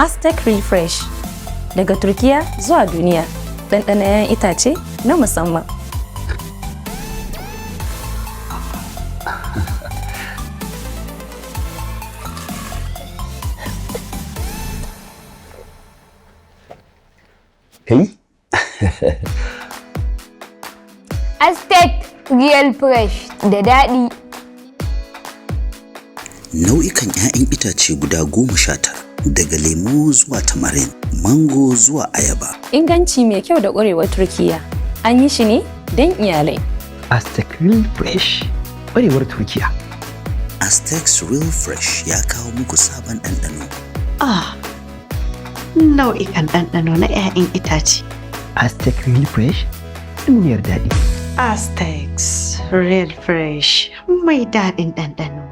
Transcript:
Aztec Real Fresh daga Turkiya zuwa duniya. Ɗanɗanon 'ya'yan itace na musamman. Kai? Aztec Real Fresh da daɗi. Nau'ikan 'ya'yan itace guda 19 daga lemo zuwa tamarind, mango zuwa ayaba. Inganci mai kyau da ƙwarewar Turkiya. An yi shi ne don iyalai. Aztec Real Fresh, ƙwarewar Turkiya. Aztecs Real Fresh ya kawo muku sabon ɗanɗano. Ah, nau'ikan ɗanɗano na 'ya'yan itace. Aztec Real Fresh, duniyar daɗi. Aztecs Real Fresh mai daɗin ɗanɗano.